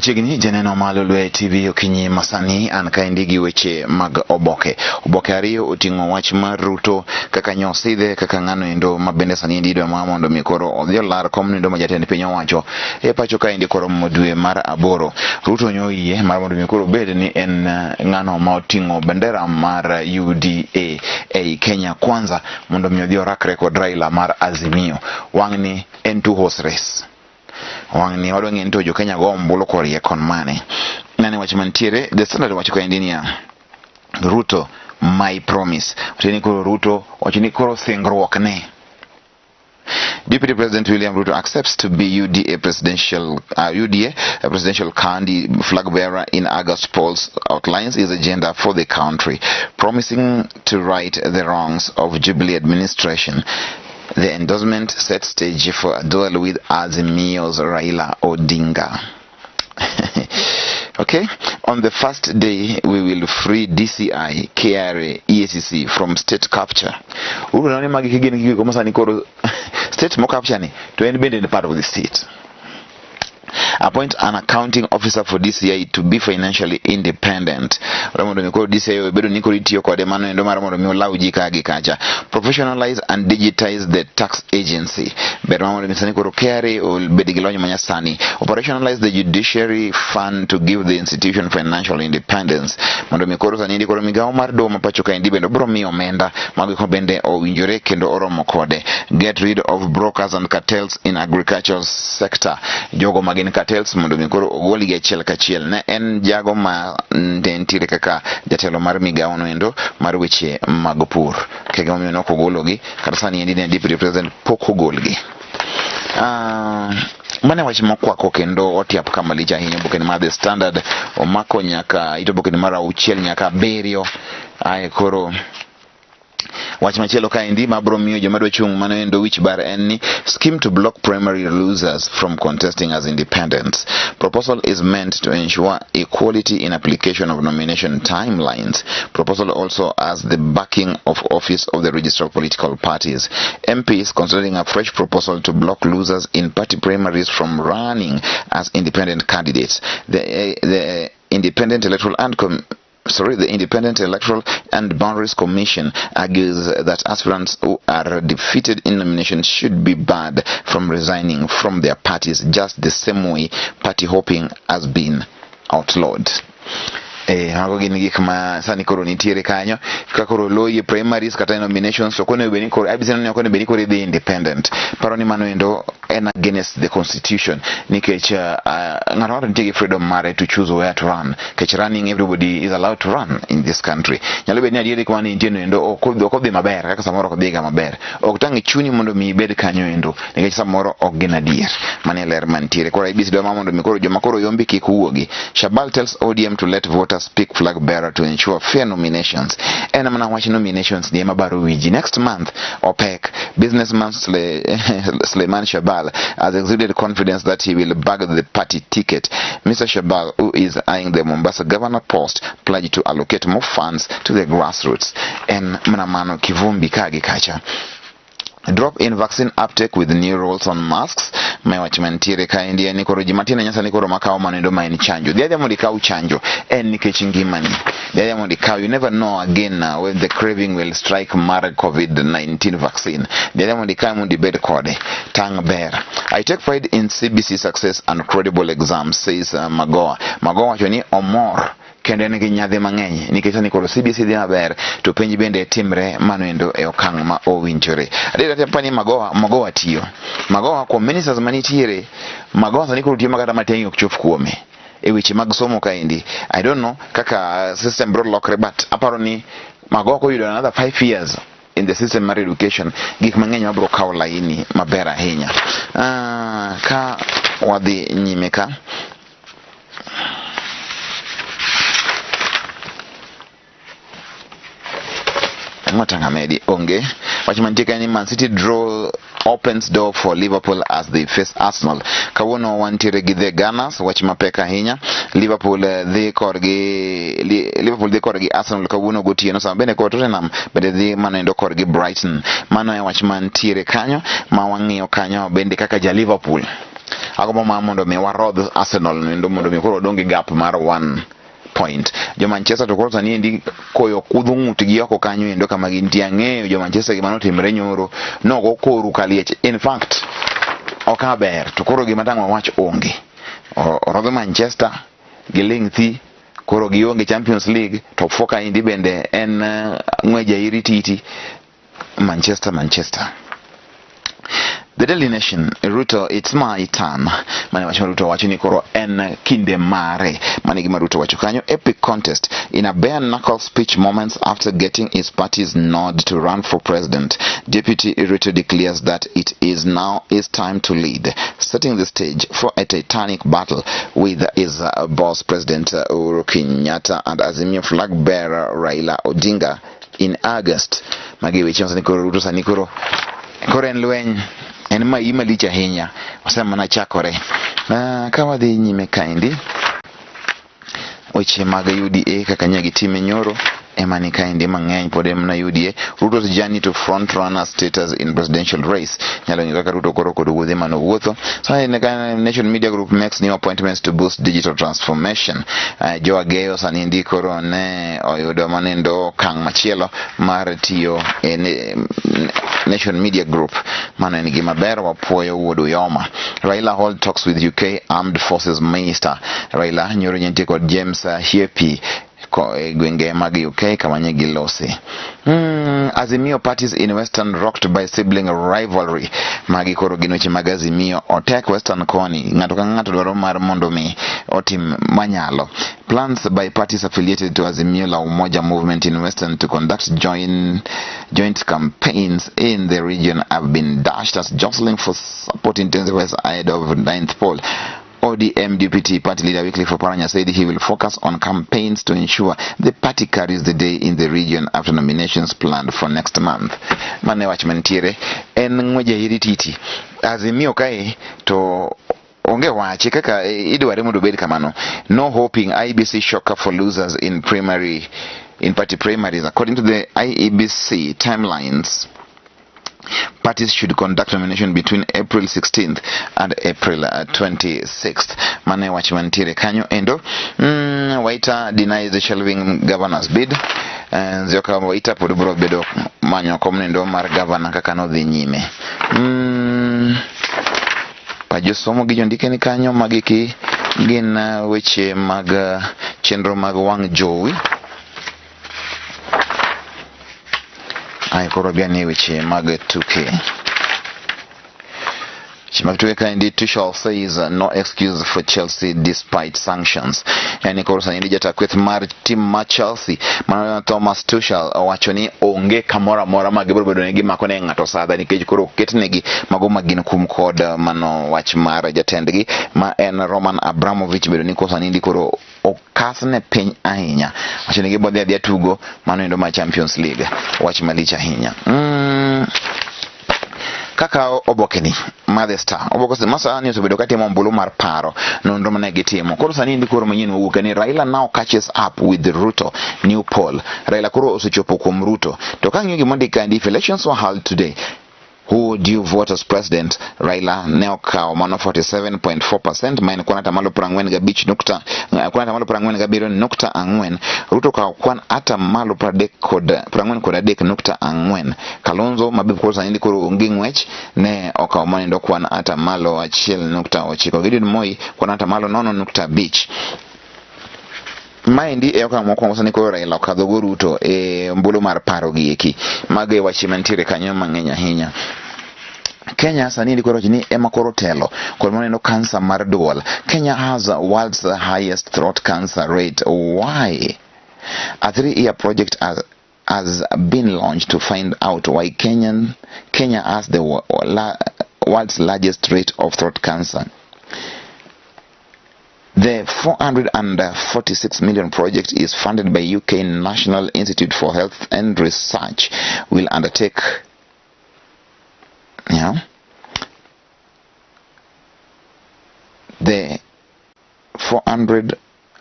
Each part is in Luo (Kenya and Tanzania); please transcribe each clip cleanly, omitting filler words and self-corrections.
Machiegni janeno ma Lolwe TV okinyi masani an kaendi gi weche mag oboke. Oboke ariyo oting'o wach mar Ruto kaka nyosidhe kaka ng'ano endo ma bende sani endi idwa ma mondo mi koro odhi olar kom endo ma jatend piny owacho e pacho kaendi koromo dwe mar aboro. Ruto nyo oyie mar mondo mi koro obed ni en ng'ano ma oting'o bendera mar UDA ei Kenya Kwanza mondo mi odhi orakre kod Raila mar Azimio. Wang'ni en two horse race. Wang'ni wadwa ng'e ni to jo Kenya go ombulu korie kon mane. Nane wach mantiere, The Standard wacho kaendi niya, Ruto, my promise. Wacho ni koro Ruto, wacho ni koro singruok ne. Deputy President William Ruto accepts to be UDA presidential candy flag bearer in August polls, outlines his agenda for the country, promising to right the wrongs of Jubilee administration. The endorsement set stage for a duel with Azimio's Raila Odinga. Okay, on the first day we will free DCI, KRA, EACC from state capture. Uru nani magi kigin gigo masani koro state mo capture ni to en bende en part of the state. Appoint an accounting officer for DCI to be financially independent. Ora mondo mi koro DCI obedo ni koro itiyo kode mano endo mar mondo mi olaw ji ka gi kacha. Professionalize and digitize the tax agency. Ber mar mondo mi sani koro KRA obed gi lony manyasani. Operationalize the judiciary fund to give the institution financial independence. Mondo mi koro sani koro migawo mar doho ma pacho kaendi bende biro miyo omenda mago eko bende owinjore kendo oromo kode. Get rid of brokers and cartels in agricultural sector. Jogo ma gin cartels mondo mi koro ogolgi achiel kachiel. Ne en jago ma ne nitiere kaka jatelo mar migawo no endo mar weche mag pur. Kege momiyo ne ok ogologi kata sani endi ne deputy president pok ogolgi. Mane wach mokwako kendo otiap kama lich ahinya oboke mar The Standard omako nyaka it oboke mar auchiel nyaka abiriyo. Ae koro wach machielo kaendi mabro miyo joma dwa chung' mano endo wich bar en ni scheme to block primary losers from contesting as independents. Proposal is meant to ensure equality in application of nomination timelines. Proposal also has the backing of Office of the Registrar of Political Parties. MPs considering a fresh proposal to block losers in party primaries from running as independent candidates. The Independent Electoral and Sorry, the Independent Electoral and Boundaries Commission argues that aspirants who are defeated in nominations should be barred from resigning from their parties just the same way party hopping has been outlawed. Mago gin gik ma sani koro nitiere kanyo ka koro loyi primaries kata nominations to kone bed ni koro IEBC neno kone bed ni koro idhi independent. Paro ni mano endo en against the constitution nikech ng'ato ng'ato nitie gi freedom mare to choose where to run. Nikech running, everybody is allowed to run in this country. Nyalo bedo ni adieri kuma ne intie no endo ok odhi maber kaka samoro ok odhiga maber. Ok tang' chuni mondo mi ibed kanyo endo nikech samoro ok gin adier. Mano e ler mantiere. Koro IEBC dwa mondo mi koro joma koro yombi kik wuogi. Shabal tells ODM to let voters pick flag bearer to ensure fair nominations. En mana wach nominations ni ema baro wiji. Next month, OPEC businessman Suleiman Shabal has exuded confidence that he will bag the party ticket. Mr. Shabal, who is eyeing the Mombasa governor post, pledged to allocate more funds to the grassroots. En mana mano kivumbi kagi kacha. Drop in vaccine uptake with new rules on masks. Ma wach mantiere kaendi en ni koro ji matin ahinya sani koro makawo mano endo ma en chanjo. Dhi adhiya mondo ikaw chanjo en nikech ngimani. Dhi adhiya mondo ikaw, you never know again when the craving will strike mar COVID-19 vaccine. Dhi adhiya mondo ikaw mondo ibed kode. Tang' ber. I take pride in CBC success and credible exams, says Magoha. Magoha wacho ni omor kendo en gi nyadhi mang'eny nikech sani koro CBC dhi maber to penj bende timre mano endo e okang' ma owinjore. Adier ati ni Magoha tiyo. Magoha kuom ministers manitiere, Magoha sani koro tiyo makata Matiang'i ok chop kuome. E weche mag somo kaendi, I don't know kaka system bro lokre, but aparo ni Magoha koyudo another 5 years in the system mar education, gik mang'eny mabro kawo laini maber ahinya. Ka wadhi nyime ka, Mwatangamedi onge. Wach mantie ka ni Man City draw opens door for Liverpool as they face Arsenal. Kawuono wantiere gi the Gunners, wach mapek ahinya. Liverpool dhi korgi Liverpool dhi korgi Arsenal kawuono gotieno, sama bende kod Tottenham bende dhi mano endo korgi Brighton. Mano e wach mantiere kanyo ma wang'iyo kanyo bende kaka ja Liverpool. Agombo mar mondo mi warodh Arsenal kendo mondo mi koro wadong' gi gap mar 1 point. Jo Manchester to koro sani endi koyo kudho ng'utgi oko kanyo endo kama gintie. Ang'eyo jo Manchester gima notimre nyoro nogo koru kaliech. In fact, ok aber to koro gima tang' wawach onge. Orodh Manchester giling' thi koro gionge Champions League. Top 4 kaendi bende en ng'wej airi titi Manchester Manchester. The Daily Nation, Ruto, it's my turn. Mane wacho Ruto wacho ni koro en kinde mare. Mane gima Ruto wacho kanyo. Epic contest in a bare knuckle speech moments after getting his party's nod to run for president. Deputy Ruto declares that it is now his time to lead, setting the stage for a titanic battle with his boss, President Uhuru Kenyatta, and Azimio flag bearer Raila Odinga in August. Magi weche ma sani koro Ruto sani koro koro en lweny en mayi malich ahinya osemana chakore. Ka wadhi nyime kaendi weche mag UDA kaka nye gitime nyoro ema ni kaendi mang'eny pod en mana UDA. Ruto's journey to front runner status in presidential race nyalo ng'iyo kaka Ruto koro kod wuodhe manowuotho. So Nation Media Group makes new appointments to boost digital transformation. Jo Ageyo sani ndi koro ne oyudo manendo okang' machielo mar tiyo e Nation Media Group. Mano en gima ber wapuoyo wuod Uyoma. Raila hold talks with UK Armed Forces Minister. Raila nyoro nyentie kod James Heappey e gwenge mag UK kama nye gilose. Azimio parties in Western rocked by sibling rivalry. Magi koro gin weche mag Azimio. Otek Western koni. Ng'ato ka ng'ato dwaro mar mondo mi otim manyalo. Plans by parties affiliated to Azimio la Umoja movement in Western to conduct joint campaigns in the region have been dashed as jostling for support intensifies ahead of 9th poll. ODM Deputy Party Leader Wycliffe Oparanya said he will focus on campaigns to ensure the party carries the day in the region after nominations planned for next month. Mane wach mantiere en ng'weje hiri titi. Azimio kae to onge wach kaka idware mondo obed kamano. No hoping IEBC shocker for losers in primary in party primaries. According to the IEBC timelines, parties should conduct nomination between April 16th and April 26th. Mane wach mantiere kanyo endo. Waita denies the shelving governor's bid. Nzioka Waita pod biro bedo manyo kom nendo mar governor kaka nodhi nyime. Pa josomo gi jondike ni kanyo magi ki gin weche mag chenro mag wang' jowi. Ae koro gani weche mag tuke. Weche mag tuke kaendi, Tuchel says no excuse for Chelsea despite sanctions. Yani koro sani jata kweth mar tim mar Chelsea mano Thomas Tuchel owacho ni onge kamoro amora ma gibiro bedo ni gimako ne ng'ato sadha nikech koro oketnegi mago ma gin kum kod mano wach mar jatendgi ma en Roman Abramovich bedo ni koro sani koro okasne piny ahinya. Wacho ni gibodhi adhiya tugo mano endo mar Champions League. Wach malich ahinya. Kaka oboke ni mar The Star. Oboke ma sani osebedo katimo ombulu mar paro nonro mane gitimo. Koro sani ndi koro manyien owuok ni Raila now catches up with Ruto new poll. Raila koro osechopo kuom Ruto. To ka ng'iyo gima ondik kaendi, if elections were held today, who would you vote as president? Raila ne okawo mano 47.4% ma en kwan atamalo 45 nukta kwan atamalo 47.4. Ruto okawo kwan atamalo 43.4. Kalonzo mabe koro sani koro onge ng'wech ne okawo manendo kwan atamalo 1.9. Gideon Moi kwan atamalo 0.5. Maendi e okang' mokwongo sani koro Raila okadho go Ruto e ombulu mar paro gi eki. Mago e weche mantiere kanyo mang'eny ahinya. Kenya sani ndiko wacho ni ema koro telo kod maneno kansa mar duol. Kenya has world's highest throat cancer rate. Why? A 3-year project has been launched to find out why Kenya has the world's largest rate of throat cancer. The 446 million project is funded by UK National Institute for Health and Research. Will undertake, yeah, the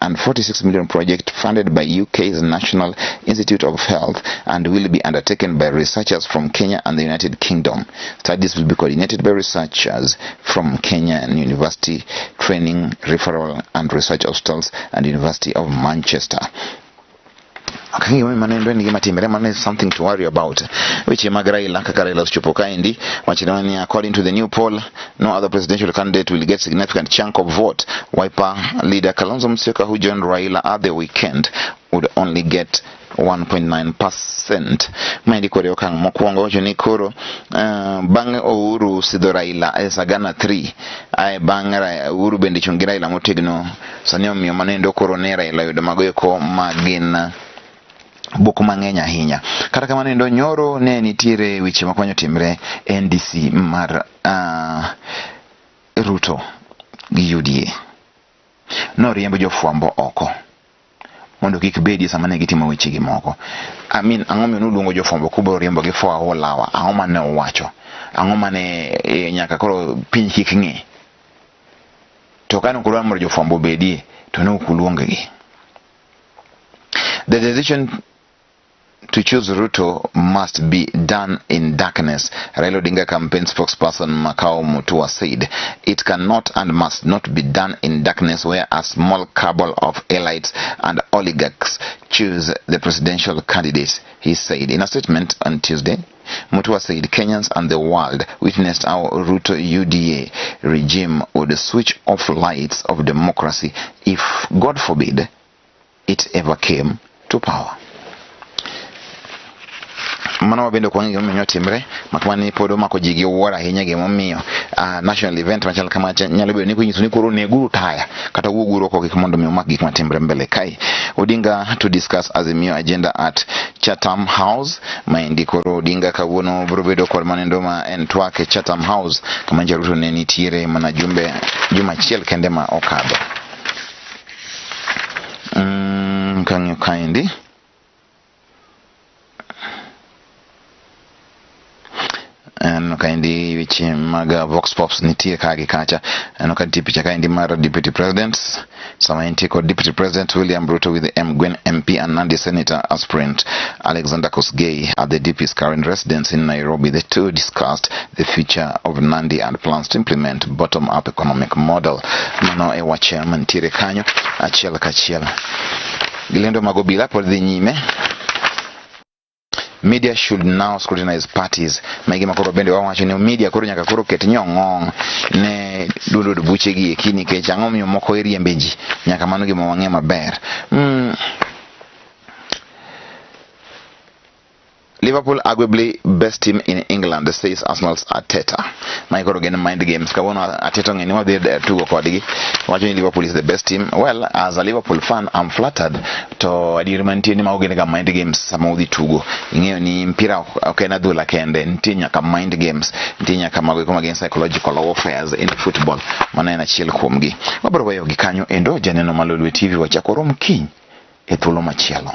146 million project funded by UK's National Institute of Health and will be undertaken by researchers from Kenya and the United Kingdom. Studies will be coordinated by researchers from Kenya and University Training, Referral and Research Hospitals and University of Manchester. Ok ang'eyo mano en gima timre, mano is something to worry about. Weche mag Raila kaka Raila osechopo kaendi, wachne ni according to the new poll, no other presidential candidate will get significant chunk of vote. Wiper leader Kalonzo Musyoka, who joined Raila at the weekend, would only get 1.9%. Maendi koro e okang' mokwongo wacho ni koro bang' Uhuru sidho Raila e Sagana 3 ae bang' Uhuru bende chung' gi Raila motegno sani omiyo mano endo koro ne Raila oyudo mago eko ma gin buk mang'eny ahinya. Kata kamano endo nyoro ne nitiere weche moko mane otimre NDC mar Ruto gi UDA. Noriemb jofwambo oko mondo kik bedie sama ne gitimo weche gi moko. I mean, ang'o miyo nuluongo jofwambo kubro riembo gi for a whole hour? Ang'o mane uwacho? Ang'o mane nyaka koro piny kik ng'e? To kane ok udwar mondo jofwambo obedie, to ne ok uluong gi. The decision to choose Ruto must be done in darkness, Raila Odinga campaign spokesperson Makau Mutua said. It cannot and must not be done in darkness where a small cabal of elites and oligarchs choose the presidential candidates, he said. In a statement on Tuesday, Mutua said Kenyans and the world witnessed how Ruto UDA regime would switch off lights of democracy if, God forbid, it ever came to power. Mano wabende ok wang'e gimomiyo notimre mak mana ni pod omako ji gi wuoro ahinya gimomiyo national event machal kama nyalo bedo ni konyiso ni koro neguru taya kata wuoguru oko kik mondo mi omak gik matimre mbele kae. Odinga to discuss Azimio agenda at Chatham House. Maendi koro Odinga kawuono biro bedo kod manendo ma en twak e Chatham House kama nja Ruto ne nitiere mana jumbe juma achiel kende ma okadho. Kang'iyo kaendi aneno kaendi weche mag Vox Pops nitie ka gi kacha. Aneno ka nitie picha kaendi mar Deputy President sama entie kod Deputy President William Ruto with the Mgwen MP and Nandi Senator aspirant Alexander Kosgei at the DP's current residence in Nairobi. The two discussed the future of Nandi and plans to implement bottom-up economic model. Mano e wach mantiere kanyo achiel kachiel. Gilendo mag obila pod dhi nyime. Media should now scrutinize parties. Ma gima koro bende wawacho ni media koro nyaka koro ket nyong'ong ne duond od buche gi eki nikech ang'o miyo moko iriembe ji nyaka mano gima wang'e maber. Liverpool arguably best team in England, says Arsenal's Arteta. Mae koro gin mind games. Kawuono Arteta ong'e ni wadhi tugo kodgi. Wacho ni Liverpool is the best team. Well, as a Liverpool fan, I'm flattered. To adier mantie ni mago gin ga mind games sama udhi tugo. Ing'eyo ni mpira ok en adhula kende, nitie nyaka mind games, nitie nyaka mago eko magin psychological warfares in football. Mano en achiel kuomgi. Wabiro weyo gi kanyo endo janeno ma Lolwe TV wachako rom kiny e thuolo machielo.